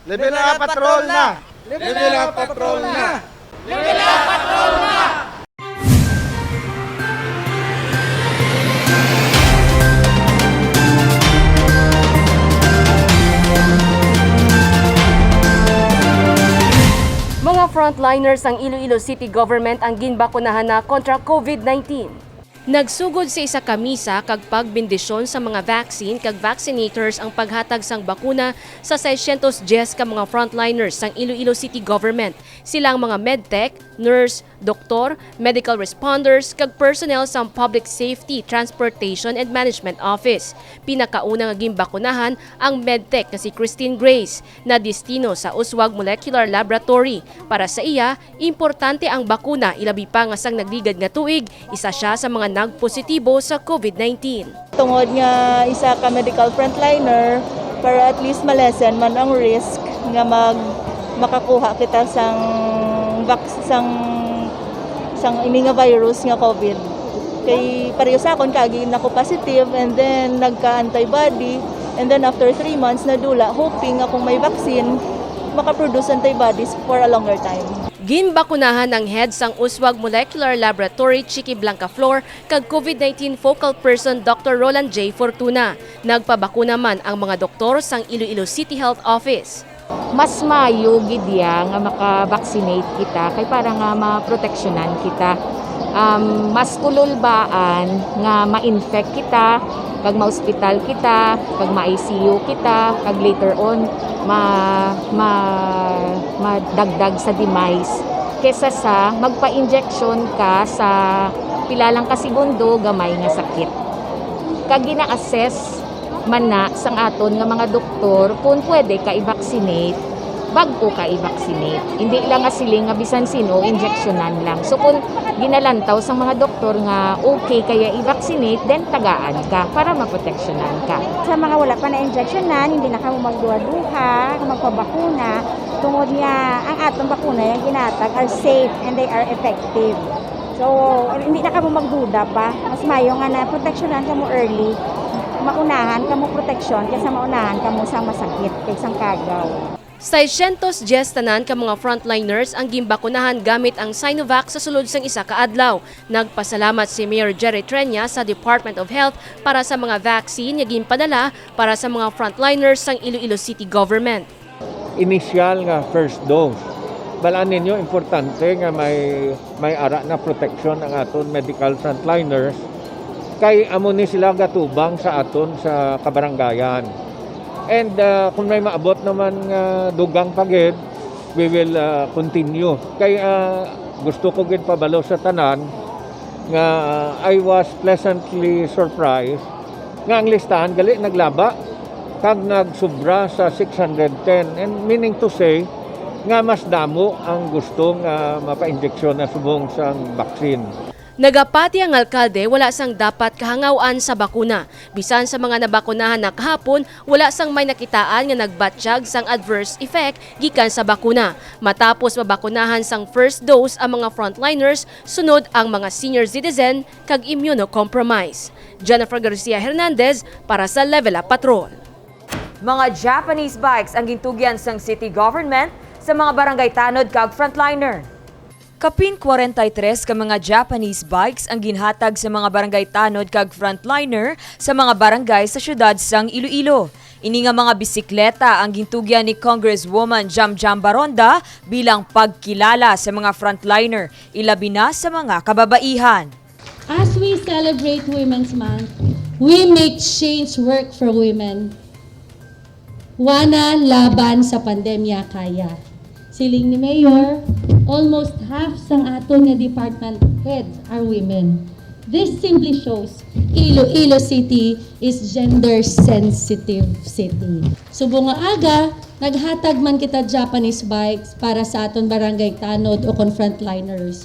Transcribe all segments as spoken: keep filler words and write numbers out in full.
Level up patrol na! Level up patrol na! Mga frontliners sang Iloilo City Government ang ginbakunahan na kontra COVID nineteen. Nagsugod sa isa ka misa kag pagbendisyon sa mga vaccine kag vaccinators ang paghatag sang bakuna sa seiscientos diyes ka mga frontliners sang Iloilo City Government. Sila ang mga medtech, nurse, doktor, medical responders, kag personnel sang Public Safety, Transportation, and Management Office. Pinakauna nga ginbakunahan ang medtech nga si Christine Grace, na destino sa Uswag Molecular Laboratory. Para sa iya, importante ang bakuna, ilabi pa nga sang nagligad nga tuig, isa siya sa mga nagpositibo sa COVID nineteen. Tungod nga isa ka medical frontliner, para at least ma-lessen man ang risk nga mag-, makakuha kita sang vac-, sang, sang ini nga virus nga COVID. Kay pareho sa akon, kaagi na ko positive, and then nagka-antibody, and then after three months, nadula, hoping nga kung may vaccine, makaproduce antibodies for a longer time. Ginbakunahan ang head sang Uswag Molecular Laboratory, Chiqui Blancaflor, kag COVID nineteen focal person, Doctor Roland J. Fortuna. Nagpabakuna man ang mga doktor sang Iloilo City Health Office. Mas maayo gid iya nga maka-vaccinate kita kay para nga maproteksyonan kita. Um, mas kululbaan nga ma-infect kita, kag ma-hospital kita, kag ma-I C U kita, kag later on, ma-, ma-, madagdag sa demise kesa sa magpa-injection ka sa pila lang ka segundo gamay nga sakit. Kag gina-assess man na sang aton nga mga doktor kung pwede ka i-vaccinate, bag-o ka i-vaccinate. Hindi lang nga siling nga bisan sino, injeksyonan lang. So kung ginalantaw sang mga doktor nga okay kaya i-vaccinate, then tagaan ka para maproteksyonan ka. Sa mga wala pa na-injeksyonan, hindi na kamo magduha-duha nga magpabakuna, tungod nga ang atong bakuna nga ginatag are safe and they are effective. So, hindi na kamo magduda pa. Mas maayo nga naproteksyonan kamo early. Maunahan kamo proteksyon kaysa maunahan kamo sa masakit kay sang kagaw. Seiscientos diyes tanan ka mga frontliners ang ginbakunahan gamit ang Sinovac sa sulod sang isa ka adlaw. Nagpasalamat si Mayor Jerry Treña sa Department of Health para sa mga vaccine nga ginpadala para sa mga frontliners sang Iloilo City Government. Initial nga first dose. Balaan ninyo, importante nga may, may ara na protection ang aton medical frontliners, kay amo ni sila gatubang sa aton sa kabarangayan. And, ah, kung may maabot naman nga dugang pa gid, we will, ah, continue. Kay, ah, gusto ko gid pabalo sa tanan nga, ah, I was pleasantly surprised nga ang listahan gali naglaba kag nagsubra sa six hundred ten, and meaning to say nga mas damo ang gusto nga mapa-injeksyon na subong sang vaccine. Nagapati ang alkalde wala sang dapat kahangaw-an sa bakuna. Bisan sa mga nabakunahan na kahapon, wala sang may nakitaan nga nagbatyag sang adverse effect gikan sa bakuna. Matapos mabakunahan sang first dose ang mga frontliners, sunod ang mga senior citizen kag immunocompromised. Jennifer Garcia Hernandez para sa Level Up Patrol. Mga Japanese bikes ang gintugyan sang city government sa mga barangay tanod kag frontliner. Kapin kwarenta y tres ka mga Japanese bikes ang ginhatag sa mga barangay tanod kag frontliner sa mga barangay sa siyudad sang Iloilo. Ini nga mga bisikleta ang gintugyan ni Congresswoman Jamjam Baronda bilang pagkilala sa mga frontliner, ilabi na sa mga kababaihan. As we celebrate Women's Month, we make change work for women. Wana laban sa pandemya kaya. Siling ni Mayor, almost half sang aton nga department heads are women. This simply shows Iloilo City is gender sensitive city. Subong nga aga, naghatag man kita Japanese bikes para sa aton barangay tanod o kon frontliners.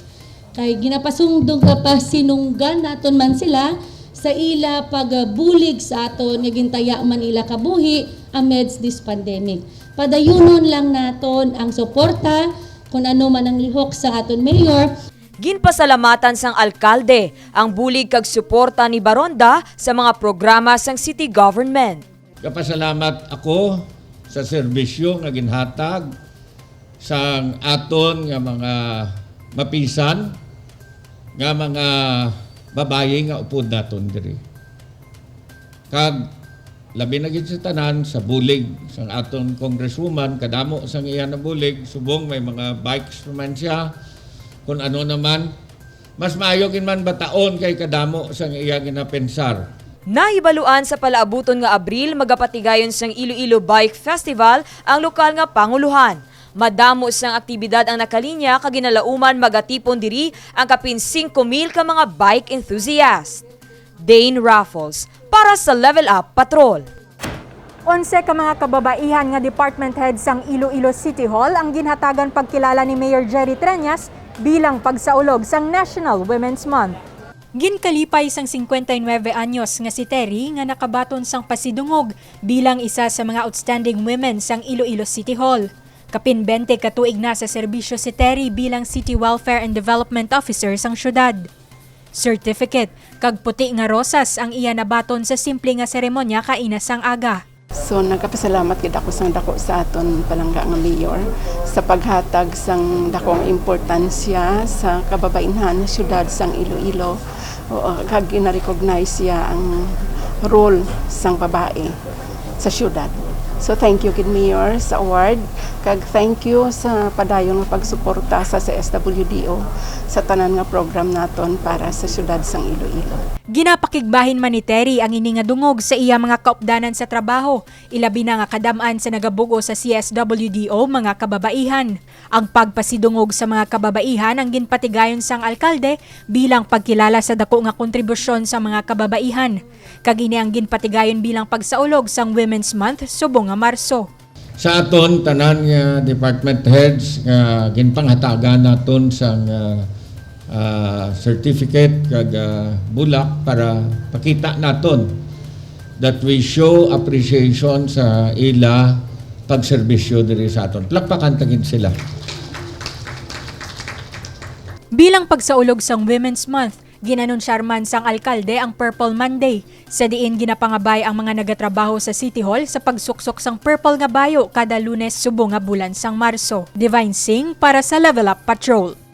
Kay ginapasungdong, ginapasinunggan naton man sila sa ila pagbulig sa aton nga gintaya man ila kabuhi amidst this pandemic. Padayunon lang naton ang suporta, kun ano man ang lihok sa aton mayor. Ginpasalamatan sang alkalde ang bulig kag suporta ni Baronda sa mga programa sang city government. Gapasalamat ako sa serbisyo nga ginhatag sang aton nga mga mapisan nga mga babayi nga upod naton diri. Kag labi na gid sa tanan, sa bulig sang aton congresswoman, kadamo sang iya na bulig, subong may mga bikes pa man siya, kun ano naman, mas maayo gid man bataon kay kadamo sang iya ginapensar. Nahibaluan sa palaabuton nga Abril, magapatigayon sang Iloilo Bike Festival ang lokal nga panguluhan. Madamo sang aktibidad ang nakalinya kag ginalauman magatipon diri ang kapin singko mil ka mga bike enthusiast. Dane Raffles para sa Level Up Patrol. Onse ka mga kababaihan nga department head sang Iloilo City Hall ang ginhatagan pagkilala ni Mayor Jerry Treñas bilang pagsaulog sang National Women's Month. Ginkalipay sang singkwenta y nuebe anyos nga si Terry nga nakabaton sang pasidungog bilang isa sa mga outstanding women sang Iloilo City Hall. Kapin bente ka tuig na sa serbisyo si Terry bilang City Welfare and Development Officer sang syudad. Certificate kag puti nga rosas ang iya nabaton sa simple nga seremonya kaina sang aga. So, nagkapasalamat gid ako sang dako sa aton palangga nga mayor sa paghatag sang dakong importansya sa kababainhan nga syudad sang Iloilo. Oo, kag gina-recognize siya ang role sang babae sa syudad. So, thank you gid, Mayor, sa award. Kag thank you sa padayon nga pagsuporta sa C S W D O sa tanan nga program naton para sa syudad sang Iloilo. Ginapakigbahin man ni Terry ang ini nga dungog sa iya mga kaupdanan sa trabaho, ilabi na nga kadam-an sa nagabug-os sa C S W D O mga kababaihan. Ang pagpasidungog sa mga kababaihan ang ginpatigayon sang alkalde bilang pagkilala sa dako nga kontribusyon sa mga kababaihan, kag ini ang ginpatigayon bilang pagsaulog sang Women's Month subong nga Marso. Sa aton tanan nga department heads nga ginpanghatagan naton sang, ah, ah, certificate kag, ah, bulak para pakita naton that we show appreciation sa ila pagserbisyo diri sa aton. Plakpakan ta gid sila. Bilang pagsaulog sang Women's Month, ginanunsyar man sang alkalde ang Purple Monday, sa diin ginapangabay ang mga nagatrabaho sa City Hall sa pagsuksok sang purple nga bayo kada Lunes subong nga bulan sang Marso. Divine Singh para sa Level Up Patrol.